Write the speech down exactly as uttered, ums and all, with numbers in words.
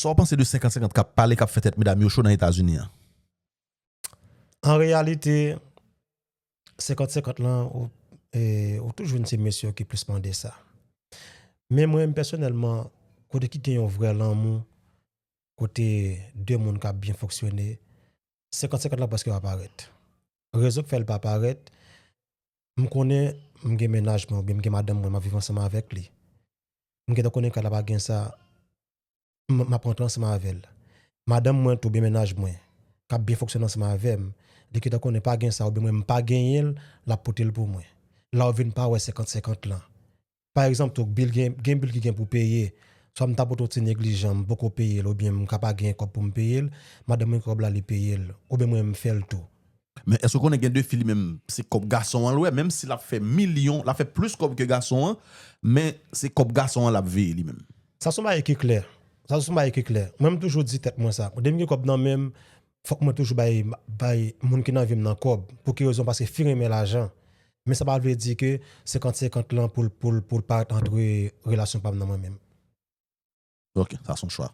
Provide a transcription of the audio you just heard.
Sa w panse de senkant senkant k ap pale, k ap fè tèt medam yo cho nan Etazini an? An reyalite, senkant senkant lan, ou, e, ou toujou jwenn se mesye yo ki plis mande sa. Men mwen menm pèsonèlman, kote ki gen yon vrè lanmou, kote de moun k ap byen fonksyone, senkant senkant lan prèske pa parèt. Rezon k fè l pa parèt, m konnen m gen mennaj mwen oubyen m gen madanm mwen, m ap viv ansanm avèk li. M gentan konnen kay la pa gen sa, m, m ap rantre ansanm avè l. Madanm mwen tou, oubyen mennaj mwen, k ap byen fonksyone ansanm avè m, li gentan konnen pa gen sa, oubyen mwen m pa genyen l, l ap pote l pou mwen. La ou vin pa wè senkant senkant lan. Pa egzanp, tou, bil gen, gen bil ki gen pou peye. Swa m ta pote yon ti neglijan, m poko peye l, oubyen m ka pa gen kòb pou m peye l, madanm mwen kòb la li peye l, oubyen mwen m fè l tou. Men èske w konnen gen de fi li menm, se kòb gason an l wè, menm si l ap fè milyon, l ap fè plis kòb ke gason an, men se kòb gason an l ap veye li menm. Sa se yon bagay ki klè. Sa se yon bagay ki klè. Mwen, m toujou di tèt mwen sa. Depi m gen kòb nan men m, fòk mwen toujou bay, bay moun ki nan vi m nan kòb. Pou ki rezon? Paske fi renmen lajan. Men sa pa vle di ke senkant senkant lan pou l, pou l, pou l parèt antre relasyon pa m nan mwen menm. Ok, sa se yon chwa.